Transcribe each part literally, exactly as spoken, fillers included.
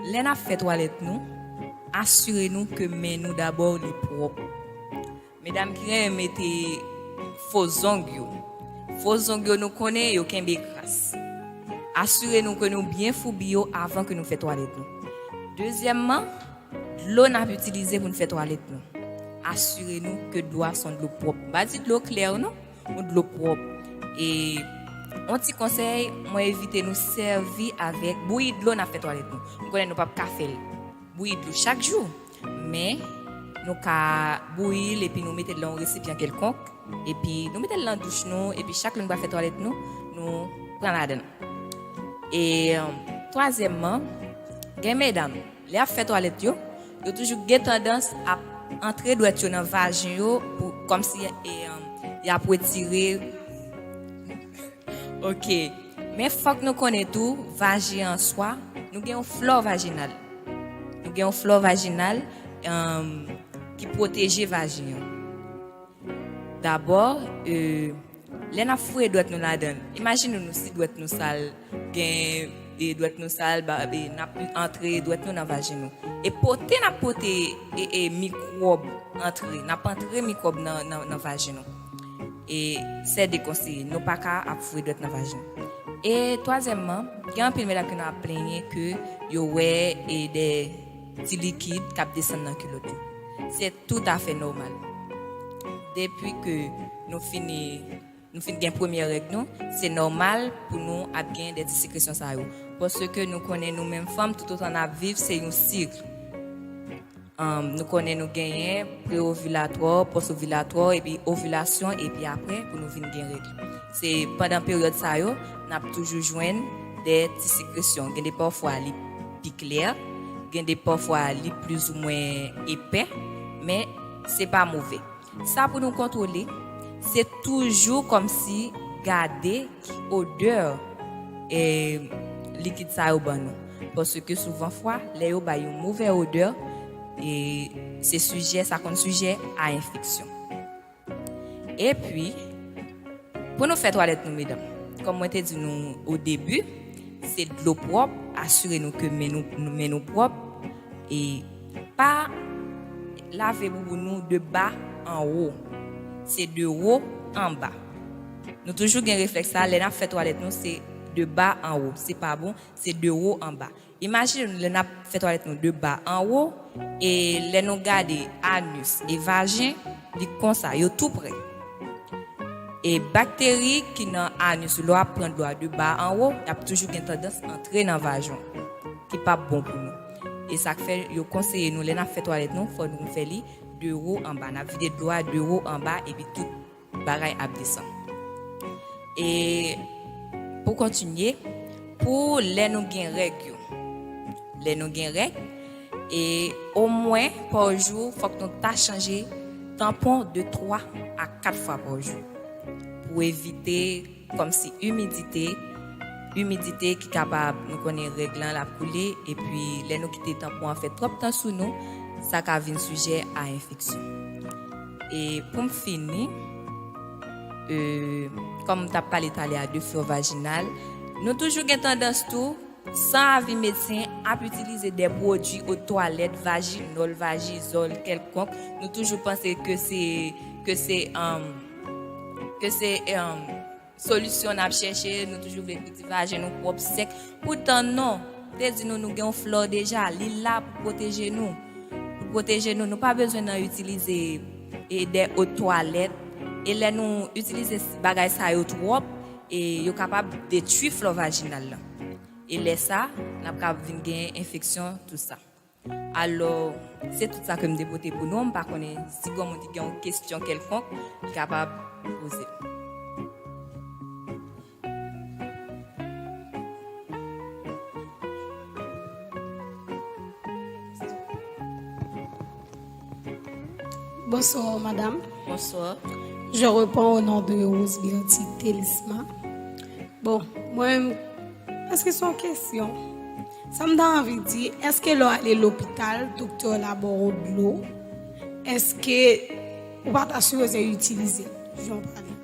Lè n ap fè twalèt nou, asire nou ke men nou dabò li pwòp. Medam ki renmen mete fo zong yo. Fo zong yo nou konnen yo kenbe kras. Asire nou ke nou byen foubi yo avan ke nou fè twalèt nou. Dezyèmman, dlo n ap itilize pou n fè twalèt nou. Asire nou ke dlo a se yon dlo pwòp. M pa di dlo klè non, yon dlo pwòp. E yon ti konsèy, mwen evite nou sèvi avèk bouyi dlo n ap fè twalèt nou. M konnen nou p ap ka fè l. Bouyi dlo chak jou. Men, nou ka bouyi l epi nou mete l nan yon resipyan kèlkonk. Epi nou mete l nan douch nou, epi chak lè nou pral fè twalèt nou, nou pran ladan l. E, twazyèmman, gen medam, lè y ap fè twalèt yo, yo toujou gen tandans ap antre dwèt yo nan vajen yo pou, kòmsi, e, y ap retire. Ok. Men fòk nou konnen tou, vajen an swa, nou gen yon flò vajinal. Nou gen yon flò vajinal, em, ki pwoteje vajen an. Dabò, e, lè n ap foure dwèt nou ladan l, imajine nou si dwèt nou sal, gen, e, dwèt nou sal, ba, e, n ap antre dwèt nou nan vajen nou. E pote n ap pote, e, e, mikwòb antre, n ap antre mikwòb nan, nan, nan vajen nou. E se dekonseye, nou pa ka ap foure dwèt nan vajen. E twazyèmman, gen anpil medam ki nan ap plenyen ke yo wè e de ti likid k ap desann nan kilòt yo. Se toutafè nòmal. Depi ke nou fini, nou fin gen premyè règ nou, se nòmal pou nou ap gen de ti sekresyon sa yo. Paske nou konnen nou menm fanm, toutotan n ap viv, se yon sik. Anm, nou konnen nou genyen pre-ovilatwa, pòs-ovilatwa, epi ovilasyon, epi apre pou nou vin gen règ. Se pandan peryòd sa yo, n ap toujou jwenn de ti sekresyon. Gen de pafwa li pi klè, gen de pafwa li plizoumwen epè, men se pa move. Sa pou nou kontwole, se toujou kòmsi gade ki odè, e, likid sa yo ban nou. Paske souvan fwa, lè yo bay yon move odè, e, se sijè, sa konn sijè a enfeksyon. Epi, pou nou fè twalèt nou, medam, kòm mwen te di nou o debi, se dlo pwòp, asire nou ke men nou, men nou pwòp, e pa lave bouboun nou de ba an wo. Se de wo an ba. Nou toujou gen reflèks sa, lè n ap fè twalèt nou, se de ba an wo. Se pa bon, se de wo an ba. Imajine nou lè n ap fè twalèt nou de ba an wo, e lè nou gade anis e vajen, li konsa, yo tou pre. E bakteri ki nan anis ou, lè w ap pran dlo a de ba an wo, y ap toujou gen tandans antre nan vajen w, ki p ap bon pou nou. E sa k fè yo konseye nou, lè n ap fè twalèt nou, fò nou fè li de wo an ba. N ap vide dlo a de wo an ba, epi tout bagay ap desann. E pou kontinye, pou lè nou gen règ yo. Lè nou gen règ, e omwen pa jou, fòk nou ta chanje tanpon de twa a kat fwa pa jou. Pou evite kòmsi imidite, imidite ki kapab, nou konnen règ lan l ap koule, epi lè nou kite tanpon an fè twòp tan sou nou, sa ka vin sijè a enfeksyon. E pou m fini, e, kòm m t ap pale talè a de flò vajinal, nou toujou gen tandans tou, san avi medsen, ap itilize de pwodui eau de toilette, vajinòl, vajizòl kèlkonk. Nou toujou panse ke se, ke se, um, ke se, um, solisyon n ap chèche, nou toujou vle pou ti vajen nou pwòp, sèk. Poutan non, te di nou, nou gen yon flò deja, li la pou pwoteje nou. Pou pwoteje nou, nou pa bezwen nan itilize, e, de eau de toilette. E lè nou itilize bagay sa yo twòp, e yo kapab detwi flò vajinal lan. E lè sa, n ap ka vin gen enfeksyon, tou sa. Alò, se tout sa ke m te pote pou nou. M pa konnen si gen moun ki gen yon kesyon kèlkonk, li kapab poze. Bonsoir, madame. Bonsoir. Je réponds au nom de Rose Bertie Telisma. Bon, mwen, èske se yon kesyon? Sa m ta anvi di, èske lè w ale lopital, doktè w la ba w dlo, èske ou pa ta sipoze itilize l? Jan w pale.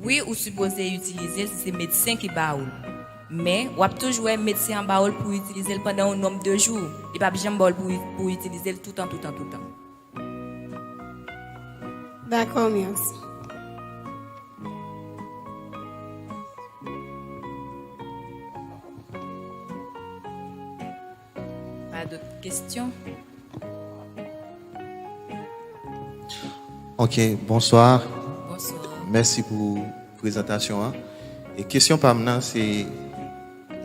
Wi, ou sipoze itilize l si se medsen ki ba ou l. Men, w ap toujou wè medsen an ba ou l pou w itilize l pandan yon nonb de jou. Li p ap janm ba w l pou, pou itilize l toutan, toutan, toutan. Dakò, mèsi. Pa dòt kesyon? Ok, bonswa. Bonswa. Mèsi pou prezantasyon an. E kesyon pa m nan se,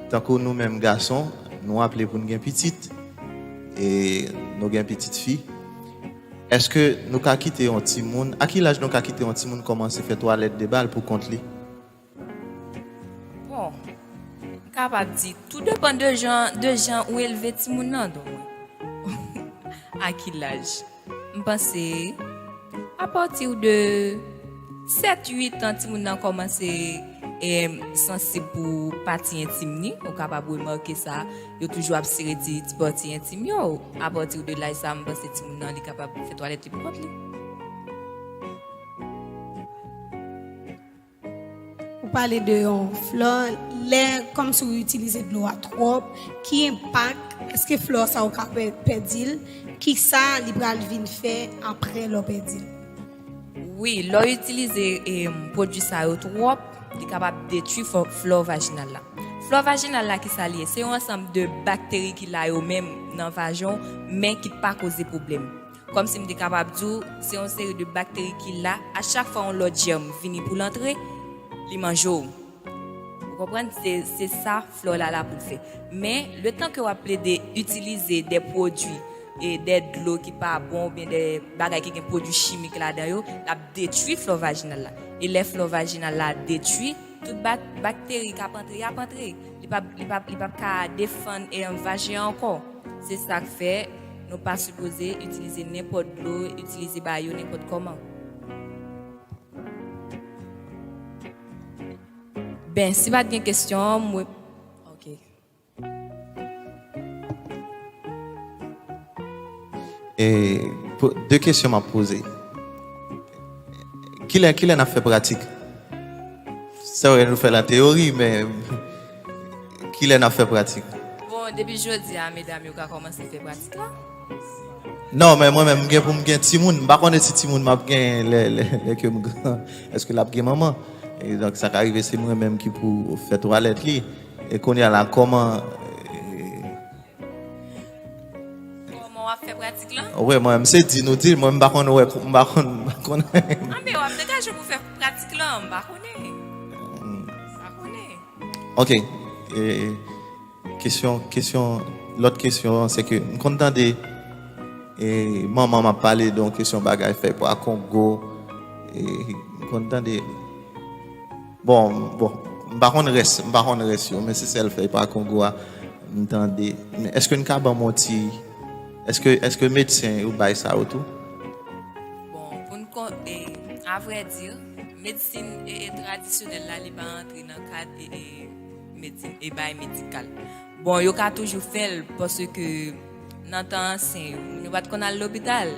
tankou nou menm gason, nou aple pou n gen pitit, e nou gen pitit fi. Èske nou ka kite yon timoun, a ki laj nou ka kite yon timoun kòmanse fè twalèt de bal pou kont li? Bon, m kapab di, tou depann de jan, de jan ou elve timoun nan, donk. A ki laj? M panse, apati de sèt, uit an, timoun nan kòmanse, em, sansib pou pati entim ni. Ou kapab remake sa, yo toujou ap sere ti, ti pati entim yo. Apati de laj sa, m panse timoun nan, li kapab fè twalèt li pou kont li. Ou pale de yon flò, lè kòmsi ou itilize dlo a twòp, ki enpak, èske flò sa ou ka pè-, pèdi l? Kisa li pral vin fè apre lè w pèdi l? Wi, lè w itilize, em, pwodui sa yo twòp, li kapab detwi fò-, flò vajinal la. Flò vajinal la, kisa li ye? Se yon ansanm de bakteri ki la yo menm nan vajen w, men ki pa koze pwoblèm. Kòmsi m te kapab di w, se yon seri de bakteri ki la, a chak fwa yon lòt jèm vini pou l antre, li manje w. Ou konprann? Se, se sa flò la la pou l fè. Men, letan ke w ap plede itilize de pwodui, e de dlo ki pa bon, oubyen de bagay ki gen pwodui chimik ladan yo, l ap detwi flò vajinal la. E lè flò vajinal la detwi, tout bak-, bakteri k ap antre, y ap antre. Li p ap, li p ap, li p ap ka defann, e, vajen an ankò. Se sa k fè nou pa sipoze itilize nenpòt dlo, itilize ba yo nenpòt kòman. Ben, si pa t gen kesyon, mwen. Ok. E pou, de kesyon m ap poze. Kilè, kilè n ap fè pratik? Se vre, nou fè l an teyori, men kilè n ap fè pratik? Bon, depi jodi a, medam yo ka kòmanse fè pratik la. Non, men mwen menm, m gen pou m gen timoun. M pa konnen si timoun m ap gen lè, lè, lè ke m gran. Èske l ap gen manman? E donk, sa ka rive, se mwen menm ki pou fè twalèt li. E kounye a la, kòman, e, Kòman w ap fè pratik lan? Wè, mwen, m se di nou di, mwen, m pa konn wè, m pa konn, m pa konn. Anben, w ap degaje w pou fè pratik lan, m pa konnen. M pa konnen. Ok. E, kesyon, kesyon, lòt kesyon, se ke m konn tande, e, manman m ap pale de yon kesyon bagay fèy pwa Kongo. E, m konn tande, bon, bon, m pa konn rès, m pa konn rès yo, men se sèl fèy pwa Kongo a m tande. Men èske n ka ban m yon ti, èske, èske medsen yo bay sa yo tou? Bon, pou n kon, e, a vrè di, medsin, e, e, tradisyonèl la, li pa antre nan kad, e, e, medsin, e, bay medikal. Bon, yo ka toujou fè l, paske nan tan ansyen yo, moun yo pa t konn al lopital,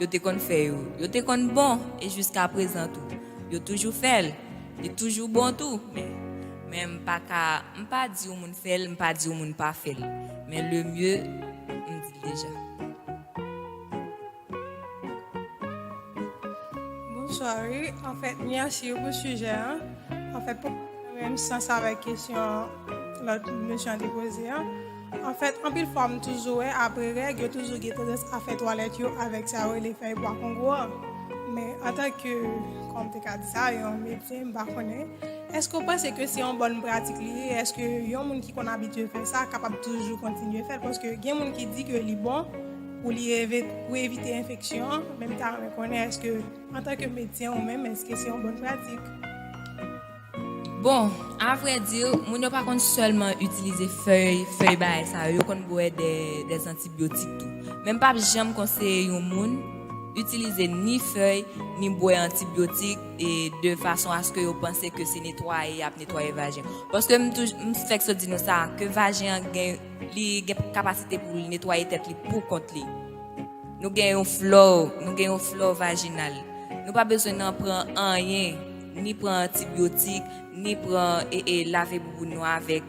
yo te konn fè yo. Yo te konn bon, e jiska prezan tou. Yo toujou fè l, li toujou bon tou. Men, men m pa ka, m pa di yon moun fè l, m pa di yon moun pa fè l. Men le mieux, m di l deja. Bonswa, wi. Anfèt, mèsi pou sijè an. Anfèt, pou menm sans avèk kesyon lòt mesye an te poze an. Anfèt, anpil fwa, m toujou wè, apre règ, yo toujou gen tandans a fè twalèt yo avèk sa yo rele fèy pwa Kongo an. Men, antanke, kòman m te ka di sa, yon medsen, m pa konnen. Èske w panse ke se yon bòn pratik li ye? Èske yon moun ki konn abitye fè sa kapab toujou kontinye fè l? Paske gen moun ki di ke li bon pou li eve-, pou evite enfeksyon an, men m ta renmen konnen èske, antanke medsen ou menm, èske se yon bòn pratik? Bon, a vrè di, moun yo pa konn sèlman itilize fèy, fèy bagay sa yo, yo konn bwè de, des antibiotiques tou. Men m p ap janm konseye yon moun itilize ni fèy, ni bwè antibyotik, e de fason aske yo panse ke se netwaye y ap netwaye vajen. Paske m touj-, m fèk sot di nou sa, ke vajen an gen, li gen kapasite pou l netwaye tèt li pou kont li. Nou gen yon flò, nou gen yon flò vajinal. Nou pa bezwen nan pran anyen, ni pran antibyotik, ni pran, e, e, lave bouboun nou avèk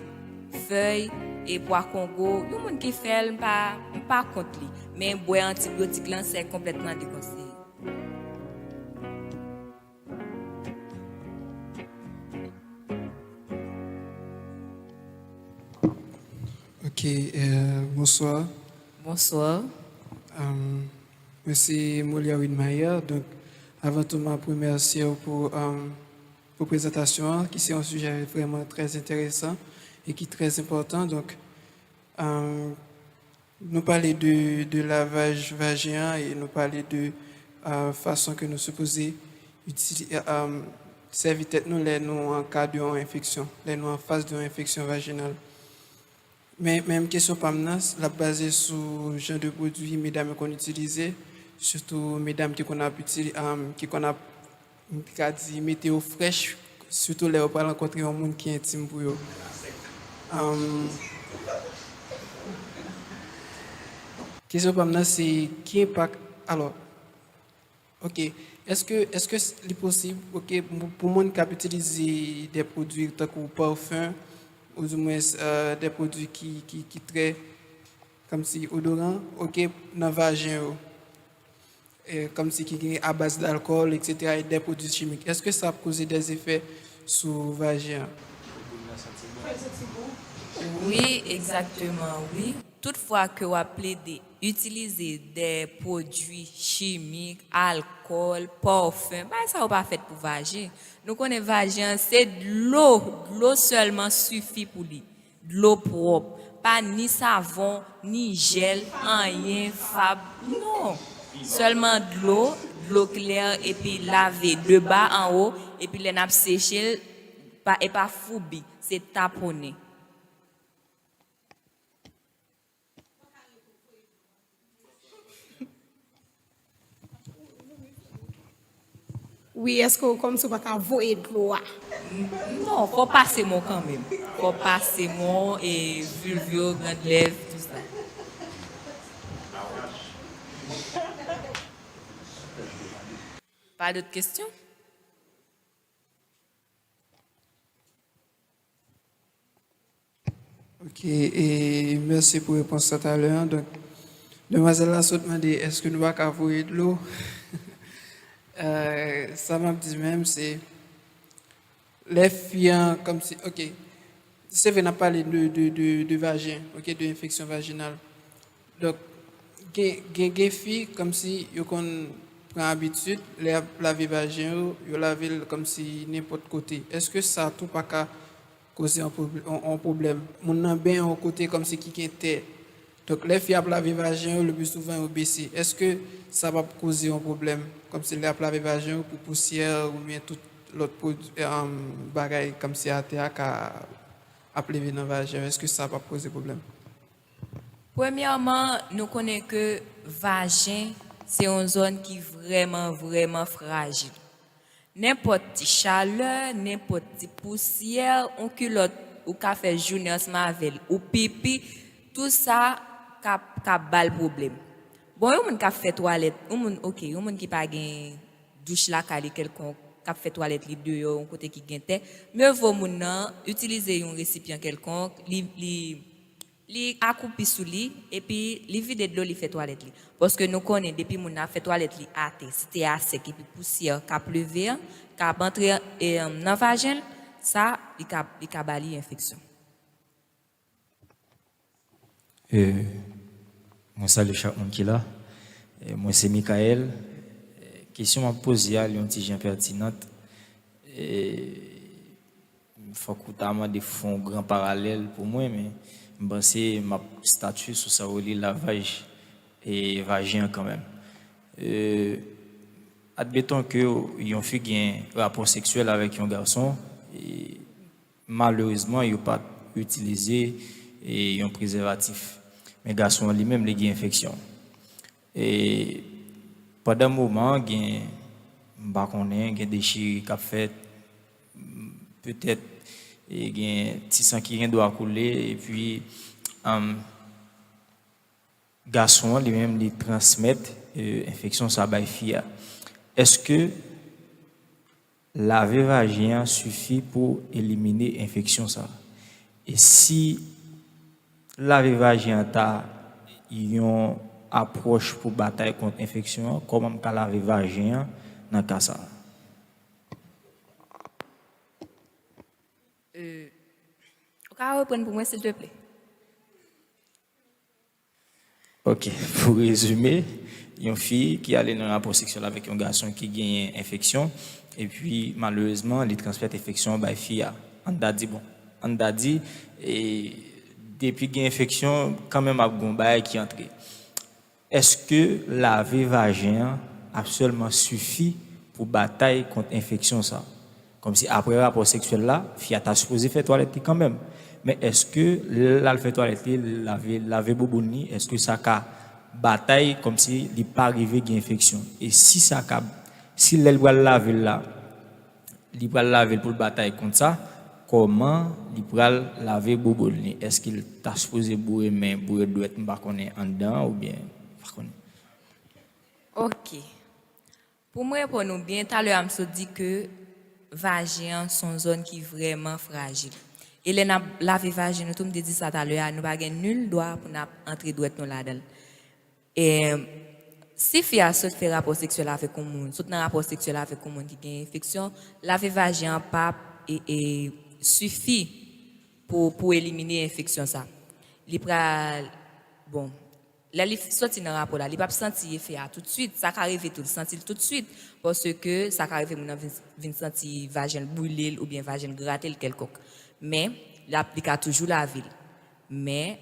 fèy, e, pwa Kongo. Yon moun ki fè l, m pa, m pa kont li, men bwè antibyotik lan, se konplètman dekonseye. Ok, euh, bonsoir. Bonsoir. Euh, mwen se Molière Widmayer. Donk, avan tou, m ap remèsye w pou, euh, pou prezantasyon an, ki se yon sijè vrèman trè enteresan e ki trè enpòtan. Donk, euh, nou pale de, de lavaj vajen an e nou pale de euh, fason ke nou sipoze itili- euh, sèvi tèt nou lè nou an ka de yon enfeksyon, lè nou an fas de yon enfeksyon vajinal. Men menm kesyon pa m nan, l ap baze sou jan de pwodui medam yo konn itilize, sitou medam ki konn ap itili, um, ki konn ap, m ka di, mete yo frèch, sitou lè yo pral rankontre yon moun ki entim pou yo. Um, kesyon pa m nan se ki enpak, alò, Ok. Èske, èske li posib, ok, pou, pou moun k ap itilize de pwodui tankou pafen, oudimwens euh, de pwodui ki, ki, ki trè kòmsi odoran, ok, nan vajen yo, euh, kòmsi ki gen a baz dalkòl, etsetera, e de pwodui chimik, èske sa ap koze de efè sou vajen an? Wi, egzakteman, wi. Toutfwa ke w ap plede itilize de pwodui chimik, alkòl, pafen, bagay sa yo pa fèt pou vajen. Nou konnen vajen an se dlo, dlo sèlman sifi pou li. Dlo pwòp. Pa ni savon, ni jèl, anyen, fab, non. Sèlman dlo, dlo klè, epi lave de ba anwo, epi lè n ap seche l, pa, e pa foubi, se taponnen. Wi, èske w kòmsi w pa ka voye dlo a? Non, fò pase men w kanmenm. Fò pase men w, e vilv yo, grand lèv, tout sa. Pa dòt kesyon? Ok, e mèsi pou repons sa talè an. Donk, demwazèl la sot mande èske nou pa ka voye dlo? Euh, sa m ap di menm se lè fi an kòmsi, ok, se vre n ap pale de, de, de, de vajen, ok, de enfeksyon vajinal. Donk, gen, gen, gen fi kòmsi yo konn pran abitid lè y ap lave vajen yo, yo lave l kòmsi nenpòt kote. Èske sa tou pa ka koze yon pwob- yon- yon pwoblèm? Moun nan benyen yon kote kòmsi ki gen tè. Donk, lè fi ap lave vajen yo, le pli souvan yo bese. Èske sa p ap koze yon pwoblèm? Kòmsi lè y ap lave vajen yo pou pousyè oubyen tout lòt pwodui, bagay kòmsi atè a ka ap leve nan vajen yo, èske sa p ap koze pwoblèm? Premyèman, nou konnen ke vajen se yon zòn ki vrèman, vrèman frajil. Nenpòt ti chalè, nenpòt ti pousyè, yon kilòt ou ka fè jounen ansanm avè l, ou pipi, tout sa ka, ka ba l pwoblèm. Bon, yon moun k ap fè twalèt, yon moun, ok, yon moun ki pa gen douch lakay li kèlkonk, k ap fè twalèt li deyò, yon kote ki gen tè, mye vo moun nan itilize yon resipyan kèlkonk, li, li, li akoupi sou li, epi li vide dlo, li fè twalèt li. Paske nou konnen, depi moun nan ap fè twalèt li atè, si tè a sèk epi pousyè k ap leve an, k ap antre e, nan vajen l, sa, li ka, li ka ba li enfeksyon. Euh, mwen salye chak moun ki la. Euh, mwen se Michael. Euh, kesyon m ap poze a, li yon ti jan pètinant. Euh, fòk ou ta mande fè yon gran paralèl pou mwen, men m panse m ap statye sou sa w rele lavaj e vajen an kanmenm. Euh, admeton ke yon fi gen rapò seksyèl avèk yon gason, e malerezman, yo pa t itilize e, yon prezèvatif. Men gason an li menm, li gen enfeksyon. E pandan moman an, gen, m pa konnen, gen dechire k ap fèt, petèt, e gen ti san ki gen dwa koule, epi, um, gason an li menm, li transmèt, e, enfeksyon sa bay fi a. Èske lave vajen an sifi pou elimine enfeksyon sa? E si lave vajen an ta yon apwòch pou batay kont enfeksyon an, kòman m ka lave vajen an nan ka sa a? Euh, ou ka reprann pou mwen, silteplè? Ok, pou rezime, yon fi ki ale nan rapò seksyèl avèk yon gason ki genyen enfeksyon, epi malerezman, li transmèt enfeksyon an bay fi a. Ann ta di, bon, ann ta di, e, depi gen enfeksyon, kanmenm ap gen yon bagay ki antre. Èske lave vajen an ap sèlman sifi pou batay kont enfeksyon sa? Kòmsi apre rapò seksyèl la, fi a ta sipoze fè twalèt li kanmenm. Men èske lè l al fè twalèt li, lave, lave bouboun li, èske sa ka batay kòmsi li pa rive gen enfeksyon? E si sa ka, si lè l pral lave l la, li pral lave l pou l batay kont sa, kòman li pral lave bouboun li? Èske l ta sipoze boure men, boure dwèt, m pa konnen, anndan an oubyen, m pa konnen. Ok. Pou mwen reponn ou byen, talè a m sot di ke vajen an se yon zòn ki vrèman frajil. E lè n ap lave vajen nou tou, m te di sa talè a, nou pa gen nil dwa pou n ap antre dwèt nou ladan l. E si fi a sot fè rapò seksyèl avèk yon moun, sot nan rapò seksyèl avèk yon moun ki gen enfeksyon, lave vajen an p ap e, e, sifi pou, pou elimine enfeksyon sa. Li pral, bon, lè li soti nan rapò la, li p ap santi efè a toutswit. Sa ka rive tou, li santi l toutswit, paske sa ka rive moun nan vin, vin santi vajen l brile l oubyen vajen l grate l kèlkonk. Men, l ap, li ka toujou lave l. Men,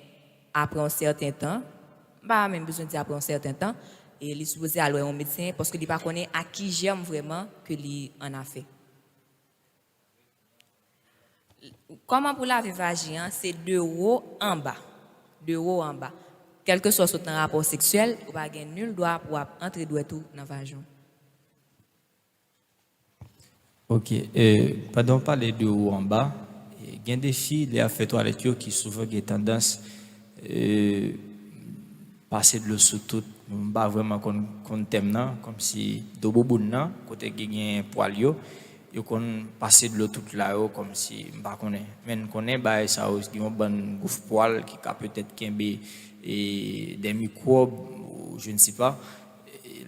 apre yon sèten tan, m pa menm bezwen di apre yon sèten tan, e li sipoze al wè yon medsen, paske li pa konnen ak ki jèm vrèman ke li an afè. Kòman pou lave vajen an, se de wo anba. De wo anba. Kèlkeswa w sot nan rapò seksyèl, ou pa gen nil dwa pou w ap antre dwèt ou nan vajen w. Ok, e, pandan w pale de wo anba, e, gen de fi, lè y ap fè twalèt yo, ki souvan gen tandans, e, pase dlo sou tout. M pa vrèman konn, konn tèm nan, kòmsi do bouboun nan, kote ki gen pwal yo, yo konn pase dlo tout la yo, kòmsi, m pa konnen. Men n konnen bagay sa yo, gen yon bann gouf pwal ki ka petèt kenbe, e, de mikwòb, ou je ne sais pas.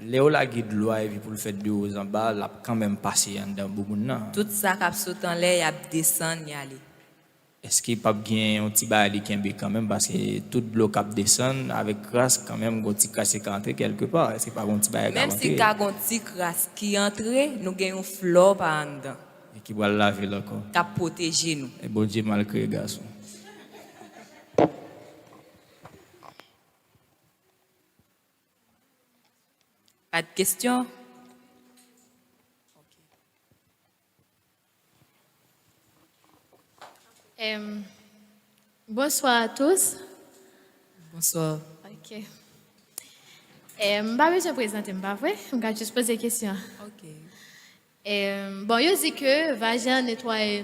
Lè yo lage dlo a epi pou l fè de wo anba, l ap kanmenm pase anndan bouboun nan. Tout sa k ap sot anlè, y ap desann, y ale. Èske p ap gen yon ti bagay li kenbe kanmenm? Paske tout dlo k ap desann, avèk kras, kanmenm, gon ti kras ki ka antre kèlkepa. Èske pa gon ti bagay k ap antre? Menm si ka gon ti kras ki antre, nou gen yon flò pa anndan. E ki pral lave l ankò. K ap pwoteje nou. E Bondye mal kreye gason. Pas de questions? Euh, bonsoir à tous. Bonsoir. Ok. Euh, m pa bezwen prezante m, pa vre? M ka jis poze kesyon. Ok. Bon, yo di ke vajen an netwaye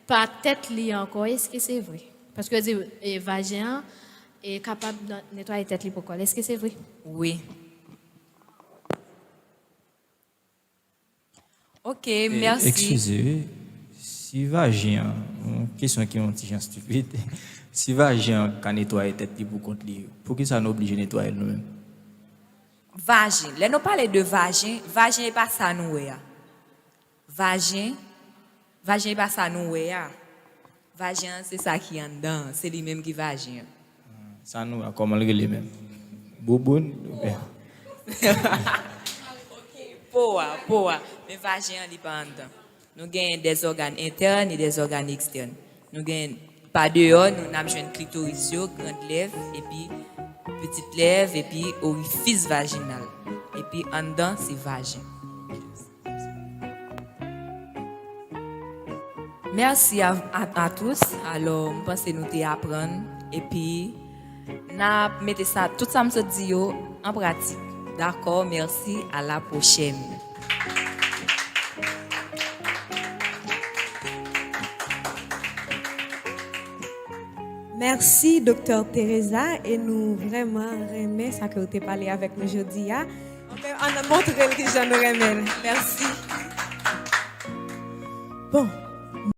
pa tèt li ankò, èske se vre? Paske yo di vajen an kapab netwaye tèt li pou kò l, èske se vre? Wi. Ok, mèsi. Eskize, si vajen an, yon kesyon ki yon ti jan stipid, si vajen an ka netwaye tèt li pou kont li, poukisa nou oblije netwaye l nou menm? Vajen. Lè nou pale de vajen, vajen e pa sa nou wè a. Vajen, vajen e pa sa nou wè a. Vajen an se sa ki anndan an, se li menm ki vajen an. Sa nou wè a, kòman l rele menm? Bouboun? Po a, po a. Men vajen an li pa anndan. Nou genyen des organes internes et des organes externes. Nou gen pa deyò nou n ap jwenn klitoris yo, grand lèv, epi pitit lèv, epi orifis vajinal. Epi anndan se vajen. Mèsi a, a, a tous. Alò, m panse nou te aprann. Epi, n ap mete sa, tout sa m sot di yo an pratik. Dakò, mèsi, a la pwochèn. Mèsi, Doktè Teresa, e nou vrèman renmen sa ke w te pale avèk nou jodi a. Anben, ann montre l kijan nou renmen l. Mèsi. Bon,